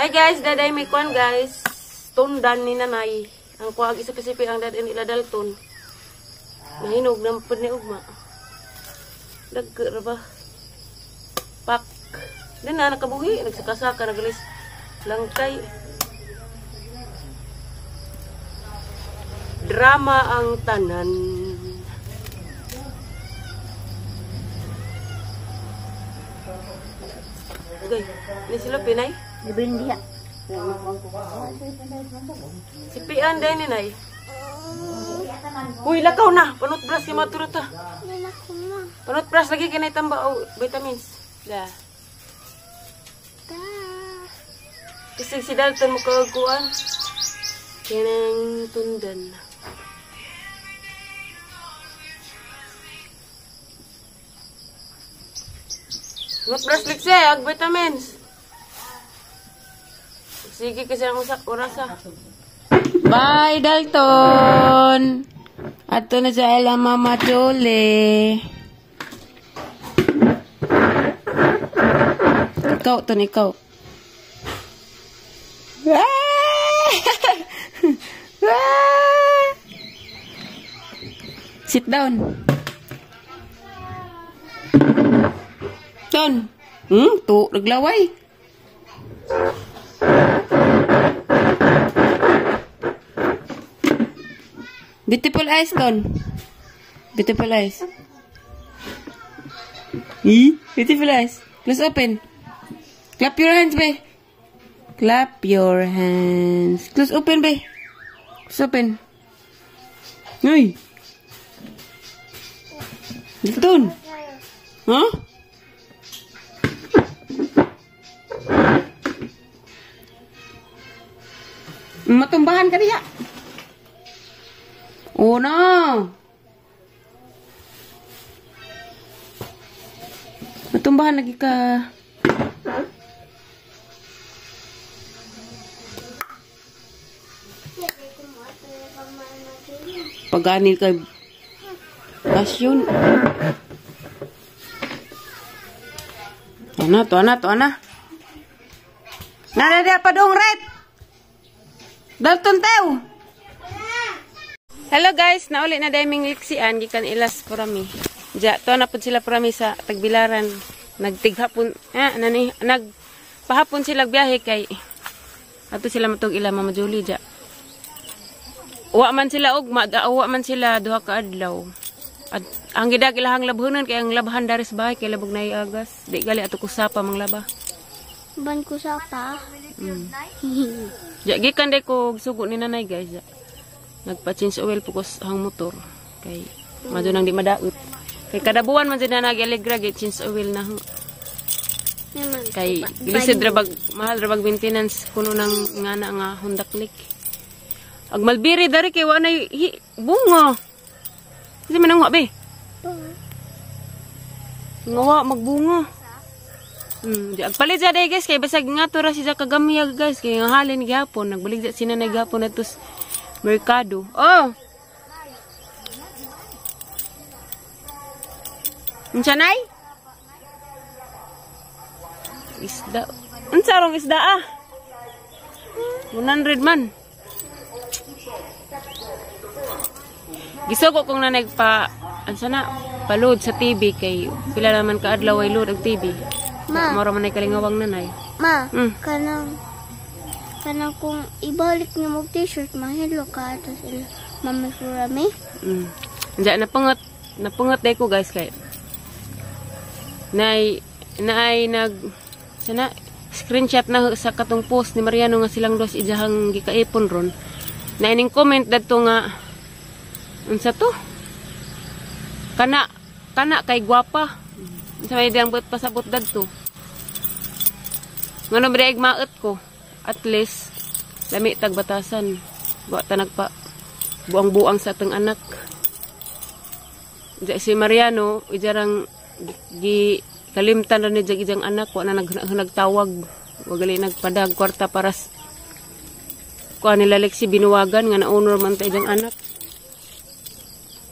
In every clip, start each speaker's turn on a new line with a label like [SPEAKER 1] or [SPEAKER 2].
[SPEAKER 1] Hi guys, daday may kuan guys. Tundan ni nanay. Ang kuwag isa kasi ang daday nila Dalton. Nahinog ng pud ni ugma. Dagko ra ba? Pak. Din na nakabuhi, nagsakasaka nagalis langkay. Drama ang tanan. Okay, ni sila Pinay?
[SPEAKER 2] Libre diha.
[SPEAKER 1] Si Pian din ni Nay. Uy, lakaw na. Panot brush ni maturata. Panot brush lagi kinay tamba o vitamins. Da.
[SPEAKER 2] Ta.
[SPEAKER 1] Kasi si Dalton mo kagkuan. Kinang tundan. Panot brush likse ag vitamins. Sige kasi ang usak orasa. Bye Dalton. Ato na sa ila Mama Chole. Ikaw, ton, ikaw. Sit down. Ton. Tu, naglaway. Beautiful eyes, Ton. Beautiful eyes. E? Beautiful eyes. Close open. Clap your hands, be. Clap your hands. Close open, be. Close open. Uy. Dalton. Huh? Matumbahan ka diha. Oh no. Matumbahan lagi ka. Pagani kay pasyon. Ana, to ana, to ana. Nana dia padung red. Dalton tew. Hello guys, nauli na dahil ming liksian gikan ilas purami. Ja, to na pud sila purami sa Tagbilaran. Nagtighapon, nani nagpahapon sila biyahe kay ato sila matug ila Mama Julie ja. Uwa man sila ugma, uwa man sila duha ka adlaw. At ang gidag ilahang labhonon kay ang labhan dari sa bahay kay labog nay agas. Di gali ato kusapa manglaba.
[SPEAKER 2] Ban kusapa.
[SPEAKER 1] Ja gikan day ko sugo ni nanay guys. Ja. Nagpa-change oil po ko sa hang motor kay madyo nang di madaot. Kay kada buwan man jud na nag-Allegra gi change oil na. Kay gilisod ra bag mahal ra bag maintenance kuno nang ngana nga Honda Click. Ag malbiri dari kay wa nay bunga. Kasi man ang be. Ngawa magbunga. Agpalit sa day guys kay basag nga to ra siya kagamya guys kay nga halin gihapon nagbaligya sina na gihapon atos merkado. Oh. Unsa nay? Isda. Unsa rong isda ah? 100 man. Gisugo kong nanay pa ansa na pa-load sa TV kay pila naman ka adlaw ay load ang TV.
[SPEAKER 2] Ma.
[SPEAKER 1] Mora man ay kalingawang nanay.
[SPEAKER 2] Ma, kanang kung ibalik niyo mo t-shirt, mahilo ka ato sila Mama Surami.
[SPEAKER 1] Diyan napangat day ko guys kay nay nag sana screenshot na sa katong post ni Mariano nga silang dos ijahang gikaipon ron. Na ining comment dadto nga unsa to? Kana kay gwapa. Unsa may diyang buot pasabot dadto. Ngano bre maot ko. At least lami tagbatasan. Wa ta nagpa buang-buang sa atong anak. Diya si Mariano ijarang gi kalimtan ra ni ijang anak wa na nagtawag. Wa gali nagpadag kwarta para kuan nila Lexi binuwagan nga naunor man ta ijang anak.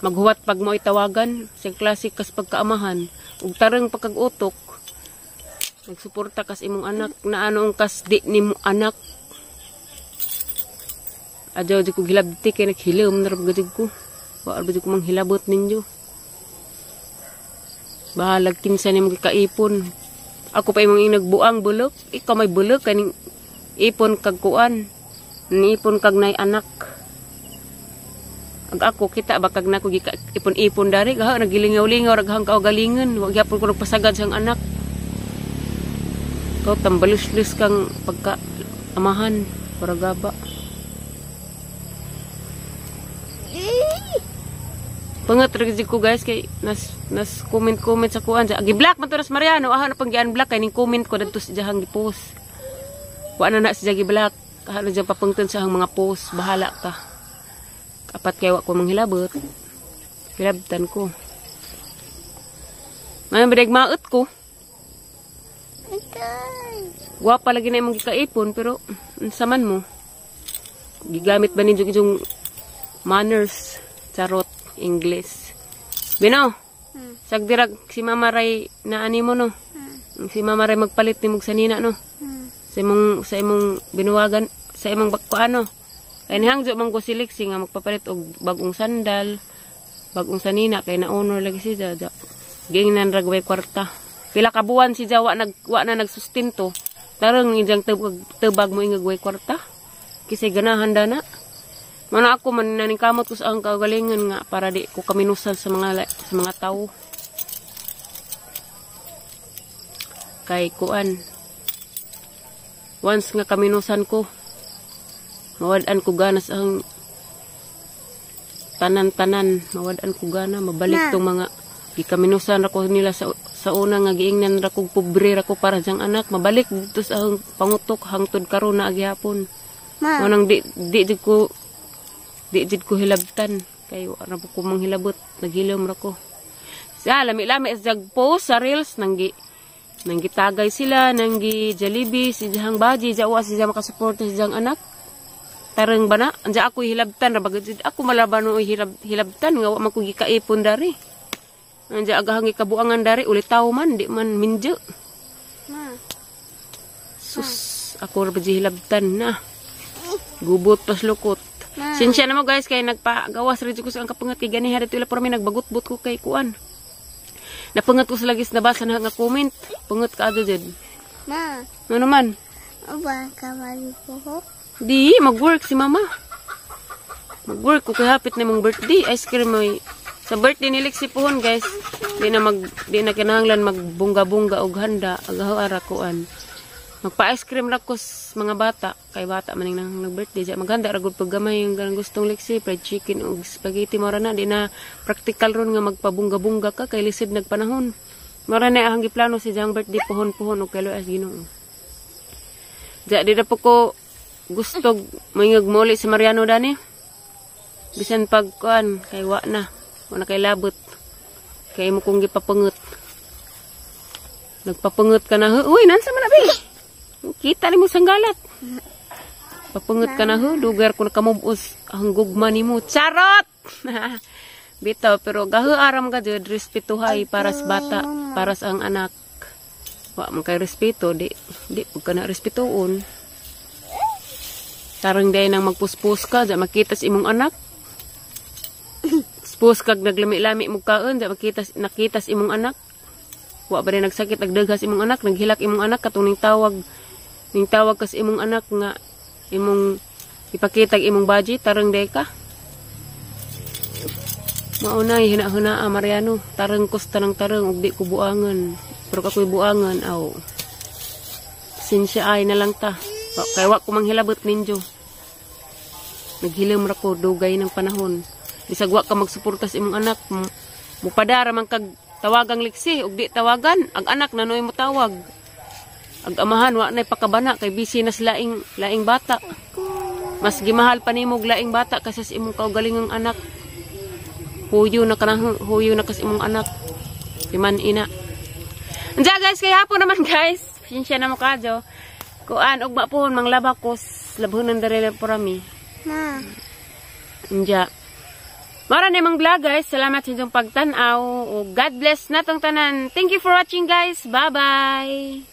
[SPEAKER 1] Maghuwat pag mo'y tawagan, siyang klase kas pagkaamahan, ug tareng pagkag-utok. Nagsuporta kas imong anak na anong kas di nimo anak. Adyaw di ko gilabti kay naghilom na ra gud ko. Wa ra ko manghilabot ninyo. Bahalag kinsa nimo gikaipon. Ako pa imong nagbuang bulok, ikaw may bulok kaning ipon kag kuan. Niipon kag nay anak. Ag ako kita ba kag nako gika ipon-ipon dari gaha nagilingaw-lingaw raghang kaugalingon, wa gyapon ko nagpasagad sang anak. Ikaw tambalus-lus kang pagka amahan para gaba. Pangat ra ko guys kay nas comment-comment sa kuan sa gi-block man to nas Mariano, aha na pang gi-unblock kay ning comment ko dadto sa iyang gi-post. Wa na na siya gi-block, aha na diyan papangtan sa ang mga post, bahala ka. Apat kay wa ko manghilabot. Hilabtan ko. Ngayon ba maot ko?
[SPEAKER 2] Itay.
[SPEAKER 1] Gwapa lagi na imong gikaipon pero unsa man mo? Gigamit ba ninyo yung manners? Charot, English. Bino, sagdirag si Mama Ray na ani mo no. Si Mama Ray magpalit nimo sanina no. Sa imong binuwagan, sa imong bakko ano. Kay nihangjo man ko si Lexi nga magpapalit og bagong sandal, bagong sanina kay na honor lagi si Jaja. Gingnan ra way kwarta. Pila ka buwan si Jawa nag wa na nagsustento. Tarong ijang tubag, tubag mo ingag way kwarta. Kasi ganahan da na. Mana ako man naningkamot ko sa ang kaugalingon nga para di ko kaminusan sa mga tao. Kay kuan. Once nga kaminusan ko, mawad-an ko gana sa ang tanan-tanan, mawad-an ko gana mabalik
[SPEAKER 2] Na.
[SPEAKER 1] tong mga gikaminusan ra ko nila sa una nga giingnan ra kog pobre ra ko para sang anak, mabalik dito sa ang pangutok hangtod karon na agihapon.
[SPEAKER 2] Ma.
[SPEAKER 1] Manang di jud ko hilabtan kay wa ra ko manghilabot, naghilom ra ko. Sa lami-lami sa jag post sa reels nanggitagay sila, nanggi Jollibee si jahang baji, jawa si jang makasuporta si jang anak. Tareng ba na? Anja ako hilabtan ra bagud ako malaban o hilabtan nga wa man ko gikaipon dari. Anja agahang gikabuangan dari ulitaw man di man minjo.
[SPEAKER 2] Ma.
[SPEAKER 1] Sus, ako ra ba di hilabtan na. Gubot pas lukot.
[SPEAKER 2] Ma.
[SPEAKER 1] Sinsya na mo guys kay nagpagawas ra jud ko sa ang kapangat kay ganiha dito ila pero may nagbagot-bot ko kay kuan. Napangat ko sa lagis nabasa na nga comment. Pangat ka adto jud.
[SPEAKER 2] Ma.
[SPEAKER 1] Ano man?
[SPEAKER 2] Uban ka malibuhok?
[SPEAKER 1] Di, mag-work si mama. Mag-work ko kay hapit na mong birthday. Ice cream mo. Sa birthday ni Lexi pohon guys. Di na kinahanglan magbungga-bungga og handa. Agaw ara kuan. Magpa-ice cream ra ko sa mga bata. Kay bata man nang nag-birthday. Diya, maghanda ra gud pag gamay yung ganang gustong Lexi. Fried chicken og spaghetti mo ra na. Di na practical ron nga magpabungga-bungga ka kay lisod nagpanahon. Mora na ang giplano si jang birthday pohon-pohon og kay as Ginoo. Diya, di na po ko gusto moingag muli si Mariano dani. Bisan pag kuan kay wa na. Wa na kay labot. Kay imo kong gipapangot. Nagpapangot ka na. Uy, nansa man na bi? Kita nimo sanggalat. Papangot ka na ho, dugar ko nakamubos ang gugma nimo. Charot! Bitaw, pero gaho aram ka jud, respetuhay para sa bata, para sa ang anak. Wa man kay respeto, di pud ka na respetuon. Tarang day nang magpuspos ka, di makita sa imong anak. Puspos kag naglami-lami mo kaon, di makita, nakita sa imong anak. Wa ba rin nagsakit, nagdagha sa imong anak, naghilak imong anak, katong ning tawag ka sa imong anak nga imong ipakita imong budget, tarang day ka. Maunay, hina-hina, Mariano, tarang kusta ng tarang, ug di ko buangan. Pero kakoy buangan, aw. Sinsya ay na lang ta. Kay wa ko manghilabot ninyo. Naghilom ra ko dugay ng panahon. Bisag wa ka magsuporta sa imong anak, mupadara man kag tawagang liksi ug di tawagan, ang anak na noy mo tawag. Ag amahan wa nay pakabana kay busy na sa laing bata. Mas gimahal pa nimo og laing bata kaysa sa imong kaugalingong anak. Huyo na kanang huyo na kas imong anak. Timan ina. Anja guys, kay hapon naman guys. Sinsya na mo kadyo. Kuan ugma pohon manglaba ko labhonan dere porami.
[SPEAKER 2] Ma.
[SPEAKER 1] Anja. Mara na imong vlog guys. Salamat sa inyong pagtan-aw. God bless natong tanan. Thank you for watching guys. Bye-bye.